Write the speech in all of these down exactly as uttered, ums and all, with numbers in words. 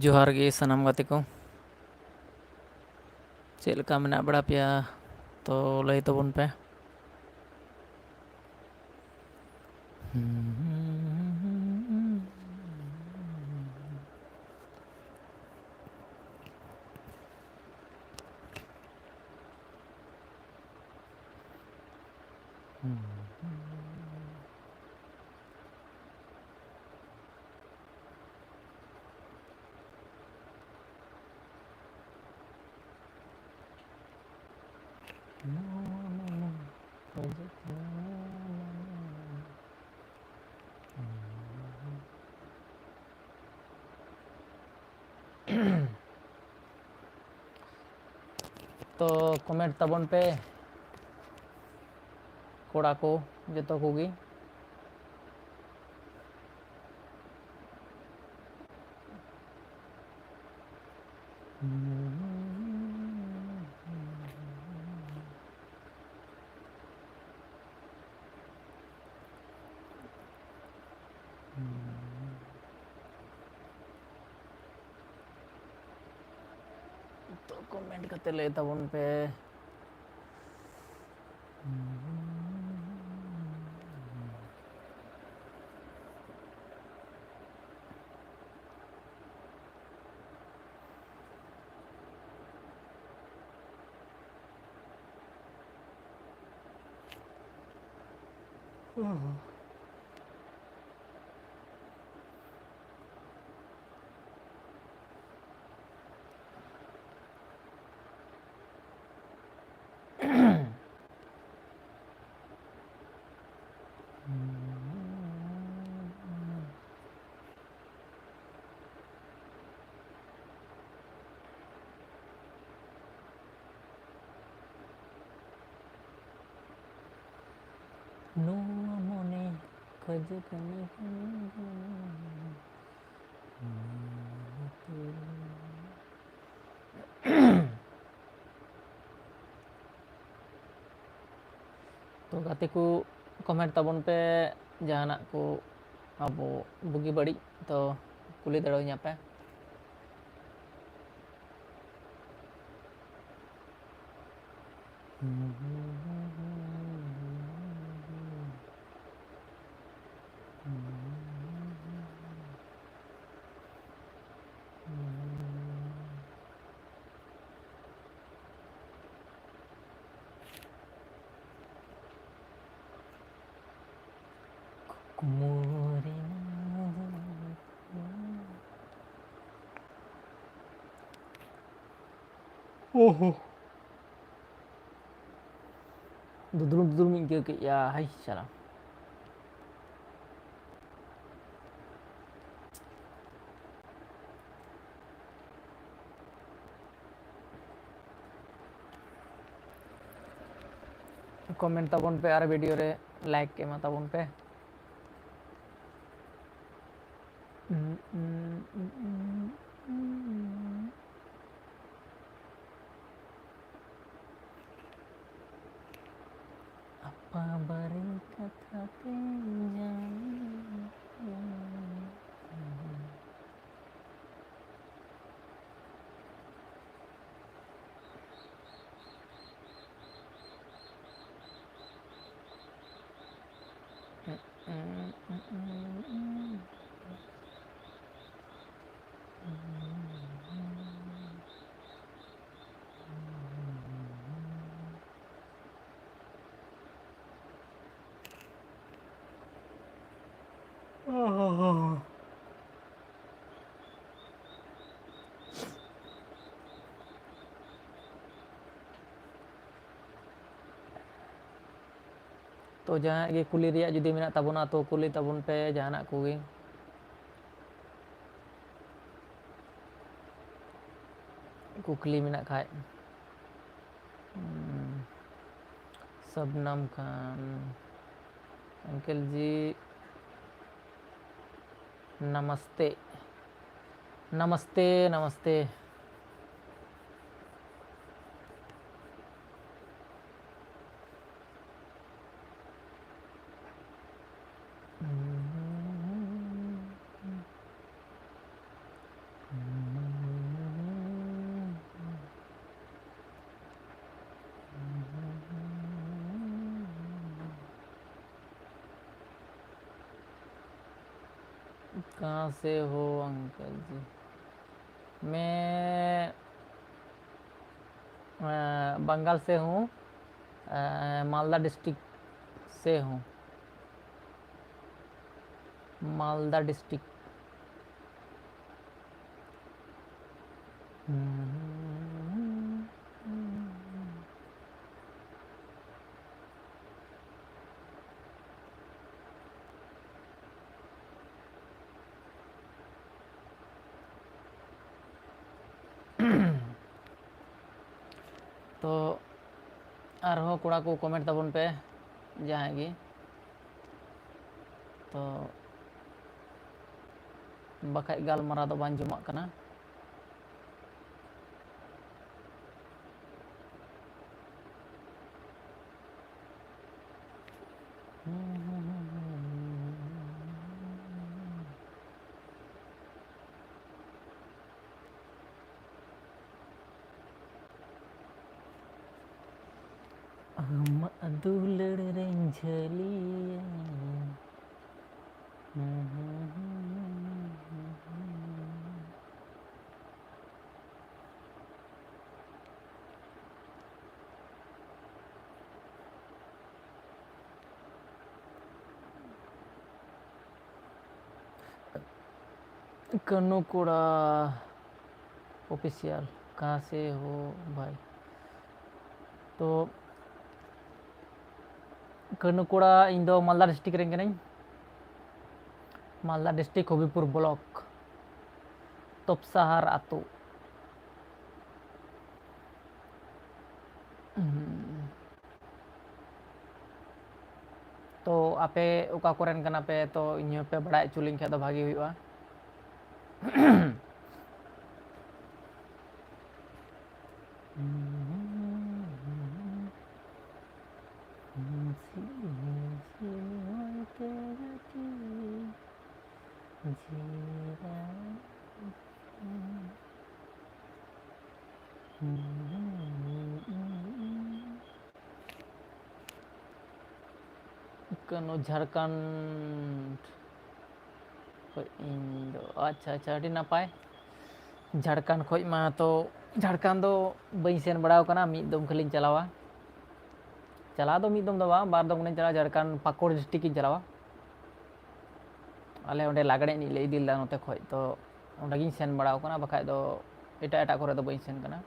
ᱡᱚᱦᱟᱨ ᱜᱮ ᱥᱟᱱᱟᱢ ᱜᱟᱛᱮ ᱠᱚ᱾ ᱪᱮᱫ ᱞᱮᱠᱟ ᱢᱮᱱᱟᱜ ᱵᱟᱲᱟ ᱯᱮᱭᱟ? ᱛᱚ, ᱞᱟᱹᱭ ᱛᱟᱵᱚᱱ ᱯᱮ᱾ ᱛᱚ, comment ᱛᱟᱵᱚᱱ ᱯᱮ ᱠᱚᱲᱟ ᱠᱚ ᱡᱚᱛᱚ ᱠᱚᱜᱮ᱾ ᱛᱚ, comment ᱠᱟᱛᱮ ᱞᱟᱹᱭ ᱛᱟᱵᱚᱱ ᱯᱮ᱾ ᱱᱚᱣᱟ ᱢᱚᱱᱮ ᱠᱷᱚᱡ ᱠᱟᱹᱢᱤ᱾ ᱛᱚ ᱜᱟᱛᱮ ᱠᱚ, comment ᱛᱟᱵᱚᱱ ᱯᱮ ᱡᱟᱦᱟᱱᱟᱜ ᱠᱚ, ᱟᱵᱚ ᱵᱩᱜᱤ ᱵᱟᱹᱲᱤᱡ ᱛᱚ ᱠᱩᱞᱤ ᱫᱟᱲᱮᱭᱟᱹᱧᱟ ᱯᱮ᱾ ᱠᱩᱠᱢᱩ ᱨᱮᱱᱟᱜ ᱚᱦᱚ᱾ ᱫᱩᱫᱽᱲᱩᱢ ᱫᱩᱫᱽᱲᱩᱢ ᱤᱧ ᱟᱹᱭᱠᱟᱹᱣ ᱠᱮᱫᱼᱟ, ᱦᱟᱭ ᱥᱟᱞᱟ᱾ ᱠᱚᱢᱮᱱᱴ ᱛᱟᱵᱚᱱ ᱯᱮ ᱟᱨ ᱵᱷᱤᱰᱤᱭᱳ ᱨᱮ ᱞᱟᱭᱤᱠ ᱮᱢᱟ ᱛᱟᱵᱚᱱ ᱯᱮ᱾ ᱟᱯᱟ ᱵᱟᱨᱮ ᱠᱟᱛᱷᱟ ᱛᱮ ᱡᱟᱱ᱾ ᱛᱚ ᱡᱟᱦᱟᱸᱭᱟᱜ ᱜᱮ ᱠᱩᱞᱤ ᱨᱮᱭᱟᱜ ᱡᱩᱫᱤ ᱢᱮᱱᱟᱜ ᱛᱟᱵᱚᱱᱟ, ᱛᱚ ᱠᱩᱞᱤ ᱛᱟᱵᱚᱱ ᱯᱮ ᱡᱟᱦᱟᱱᱟᱜ ᱠᱚᱜᱮ᱾ ᱠᱩᱠᱞᱤ ᱢᱮᱱᱟᱜ ᱠᱷᱟᱡ᱾ ᱦᱩᱸ, ᱥᱚᱵᱱᱟᱢ ᱠᱷᱟᱱ, ᱟᱝᱠᱮᱞ ᱡᱤ, ᱱᱟᱢᱟᱥᱛᱮ᱾ ᱱᱟᱢᱟᱥᱛᱮ, ᱱᱟᱢᱟᱥᱛᱮ᱾ कहाँ से हो अंकल जी? मैं, अ, बंगाल से हूँ, अ, मालदा डिस्ट्रिक्ट से हूँ। मालदा डिस्ट्रिक्ट। ᱛᱚ ᱟᱨᱦᱚᱸ ᱠᱚᱲᱟ ᱠᱚ ᱠᱚᱢᱮᱱᱴ ᱛᱟᱵᱚᱱ ᱯᱮ ᱡᱟᱦᱟᱸᱭ ᱜᱮ᱾ ᱛᱚ ᱵᱟᱠᱷᱟᱡ ᱜᱟᱞᱢᱟᱨᱟᱣ ᱫᱚ ᱵᱟᱝ ᱡᱚᱢᱟᱜ ᱠᱟᱱᱟ᱾ ᱟᱢᱟᱜ ᱫᱩᱞᱟᱹᱲ ᱨᱮᱧ ᱡᱷᱟᱹᱞᱤᱭᱮᱱ᱾ ᱠᱟᱹᱱᱩ ᱠᱚᱲᱟ ᱚᱯᱷᱤᱥᱤᱭᱟᱞ, ᱠᱟᱦᱟᱸ ᱥᱮ ᱦᱳ ᱵᱷᱟᱭ? ᱛᱚ ᱠᱟᱹᱱᱩ ᱠᱚᱲᱟ, ᱤᱧ ᱫᱚ ᱢᱟᱞᱫᱟ ᱰᱤᱥᱴᱨᱤᱠᱴ ᱨᱮᱱ ᱠᱟᱹᱱᱟᱹᱧ᱾ ᱢᱟᱞᱫᱟ ᱰᱤᱥᱴᱨᱤᱠᱴ ᱦᱚᱵᱤᱵᱽᱯᱩᱨ ᱵᱞᱚᱠ, ᱛᱚᱯᱥᱟᱦᱟᱨ ᱟᱹᱛᱩ᱾ ᱦᱩᱸ᱾ ᱛᱚ ᱟᱯᱮ ᱚᱠᱟ ᱠᱚᱨᱮᱱ ᱠᱟᱱᱟ ᱯᱮ? ᱛᱚ ᱤᱧ ᱦᱚᱸᱯᱮ ᱵᱟᱲᱟᱭ ᱦᱚᱪᱚ ᱞᱤᱧ ᱠᱷᱟᱡ ᱫᱚ ᱵᱷᱟᱜᱮ ᱦᱩᱭᱩᱜᱼᱟ᱾ ᱠᱟᱹᱱᱩ ᱡᱷᱟᱲᱠᱷᱚᱸᱰ᱾ ᱠᱷᱚᱡ ᱤᱧ ᱫᱚ, ᱟᱪᱪᱷᱟ, ᱟᱪᱪᱷᱟ, ᱟᱹᱰᱤ ᱱᱟᱯᱟᱭ᱾ ᱡᱷᱟᱲᱠᱷᱚᱸᱰ ᱠᱷᱚᱡ ᱢᱟ ᱛᱚ, ᱡᱷᱟᱲᱠᱷᱚᱸᱰ ᱫᱚ ᱵᱟᱹᱧ ᱥᱮᱱ ᱵᱟᱲᱟᱣ ᱠᱟᱱᱟ, ᱢᱤᱫ ᱫᱚᱢ ᱠᱷᱟᱹᱞᱤᱧ ᱪᱟᱞᱟᱣᱟ᱾ ᱪᱟᱞᱟᱣ ᱫᱚ ᱢᱤᱫ ᱫᱚᱢ ᱫᱚ ᱵᱟᱝ, ᱵᱟᱨ ᱫᱚᱢ ᱜᱟᱱᱤᱧ ᱪᱟᱞᱟᱣᱟ, ᱡᱷᱟᱲᱠᱷᱚᱸᱰ ᱯᱟᱹᱠᱩᱲ ᱰᱤᱥᱴᱨᱤᱠᱴ ᱤᱧ ᱪᱟᱞᱟᱣᱟ᱾ ᱟᱞᱮ ᱚᱸᱰᱮ ᱞᱟᱜᱽᱲᱮ ᱮᱱᱮᱡ ᱞᱮ ᱤᱫᱤ ᱞᱮᱫᱟ ᱱᱚᱛᱮ ᱠᱷᱚᱡ, ᱛᱚ ᱚᱸᱰᱮ ᱜᱤᱧ ᱥᱮᱱ ᱵᱟᱲᱟᱣ ᱠᱟᱱᱟ, ᱵᱟᱠᱷᱟᱡ ᱫᱚ ᱮᱴᱟᱜ ᱮᱴᱟᱜ ᱠᱚᱨᱮ ᱫᱚ ᱵᱟᱹᱧ ᱥᱮᱱ ᱠᱟᱱᱟ᱾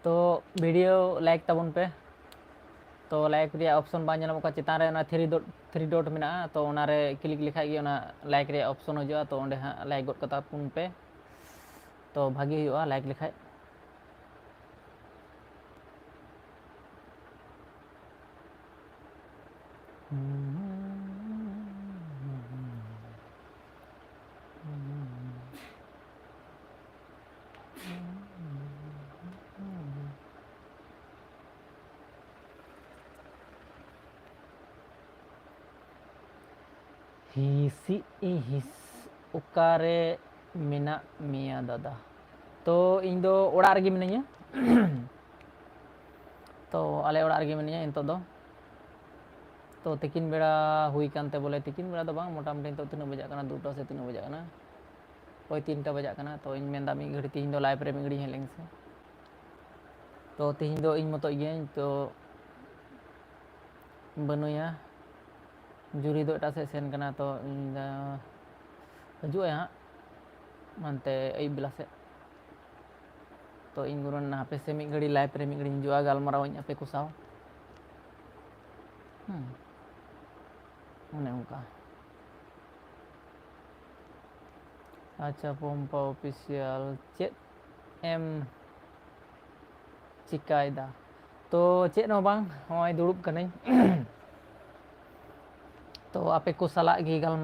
ᱛᱚ video like ᱛᱟᱵᱚᱱ ᱯᱮ᱾ ᱛᱚ like ᱨᱮᱭᱟᱜ option ᱵᱟᱝ ᱧᱮᱞᱚᱜ ᱠᱟᱱᱟ, ᱪᱮᱛᱟᱱ ᱨᱮ ᱚᱱᱟ three dot, three dot ᱢᱮᱱᱟᱜᱼᱟ, ᱛᱚ ᱚᱱᱟᱨᱮ click ᱞᱮᱠᱷᱟᱡ ᱜᱮ ᱚᱱᱟ like ᱨᱮᱭᱟᱜ option ᱦᱤᱡᱩᱜᱼᱟ, ᱛᱚ ᱚᱸᱰᱮ ᱦᱟᱸᱜ like ᱜᱚᱫ ᱠᱟᱛᱟ ᱵᱚᱱ ᱯᱮ᱾ ᱛᱚ ᱵᱷᱟᱜᱮ ᱦᱩᱭᱩᱜᱼᱟ like ᱞᱮᱠᱷᱟᱡ᱾ ᱦᱤᱥᱤ ᱦᱤᱥ, ᱚᱠᱟᱨᱮ ᱢᱮᱱᱟᱜ ᱢᱮᱭᱟ ᱫᱟᱫᱟ? ᱛᱚ ᱤᱧ ᱫᱚ ᱚᱲᱟᱜ ᱨᱮᱜᱮ ᱢᱤᱱᱟᱹᱧᱟ᱾ ᱛᱚ ᱟᱞᱮ ᱚᱲᱟᱜ ᱨᱮᱜᱮ ᱢᱤᱱᱟᱹᱧᱟ ᱱᱤᱛᱚᱜ ᱫᱚ᱾ ᱛᱚ ᱛᱤᱠᱤᱱ ᱵᱮᱲᱟ ᱦᱩᱭ ᱠᱟᱱᱛᱮ, ᱵᱚᱞᱮ ᱛᱤᱠᱤᱱ ᱵᱮᱲᱟ ᱫᱚ ᱵᱟᱝ, ᱢᱚᱴᱟᱢᱩᱴᱤ ᱱᱤᱛᱚᱜ ᱛᱤᱱᱟᱹᱜ ᱵᱟᱡᱟᱜ ᱠᱟᱱᱟ, ᱫᱩᱴᱟ ᱥᱮ ᱛᱤᱱᱟᱹᱜ ᱵᱟᱡᱟᱜ ᱠᱟᱱᱟ, ᱳᱭ ᱛᱤᱱᱴᱟ ᱵᱟᱡᱟᱜ ᱠᱟᱱᱟ᱾ ᱛᱚ ᱤᱧ ᱢᱮᱱᱫᱟ ᱢᱤᱫ ᱜᱷᱟᱹᱲᱤ ᱛᱤᱦᱤᱧ ᱫᱚ live ᱨᱮ ᱢᱤᱫ ᱜᱷᱟᱹᱲᱤᱧ ᱦᱮᱡ ᱞᱮᱱ ᱜᱮᱥᱮ᱾ ᱛᱚ ᱛᱤᱦᱤᱧ ᱫᱚ ᱤᱧ ᱢᱚᱛᱚᱡ ᱜᱤᱭᱟᱹᱧ, ᱛᱚ ᱵᱟᱹᱱᱩᱭᱟ, ᱡᱩᱨᱤ ᱫᱚ ᱮᱴᱟᱜ ᱥᱮᱫ ᱥᱮᱱ ᱠᱟᱱᱟ᱾ ᱛᱚ ᱤᱧ ᱫᱚ ᱦᱤᱡᱩᱜ ᱟᱭ ᱦᱟᱸᱜ ᱦᱟᱱᱛᱮ ᱟᱹᱭᱩᱵ ᱵᱮᱞᱟ ᱥᱮᱫ᱾ ᱛᱚ ᱤᱧ ᱜᱩᱱᱟᱹᱱ ᱦᱟᱯᱮ ᱥᱮ ᱢᱤᱫ ᱜᱷᱟᱹᱲᱤ live ᱨᱮ ᱢᱤᱫ ᱜᱷᱟᱹᱲᱤᱧ ᱦᱤᱡᱩᱜᱼᱟ, ᱜᱟᱞᱢᱟᱨᱟᱣ ᱟᱹᱧ ᱟᱯᱮ ᱠᱚ ᱥᱟᱶ᱾ ᱦᱩᱸ, ᱚᱱᱮ ᱚᱱᱠᱟ᱾ ᱟᱪᱪᱷᱟ, ᱯᱚᱢᱯᱟ Official, ᱪᱮᱫ ᱮᱢ ᱪᱤᱠᱟᱭᱮᱫᱟ? ᱛᱚ ᱪᱮᱫ ᱦᱚᱸ ᱵᱟᱝ, ᱱᱚᱜᱼᱚᱭ ᱫᱩᱲᱩᱵ ᱠᱟᱹᱱᱟᱹᱧ᱾ ᱛᱚ ᱟᱯᱮ ᱠᱚ ᱥᱟᱞᱟᱜ ᱜᱮ ᱜᱟᱞᱢᱟᱨᱟᱣ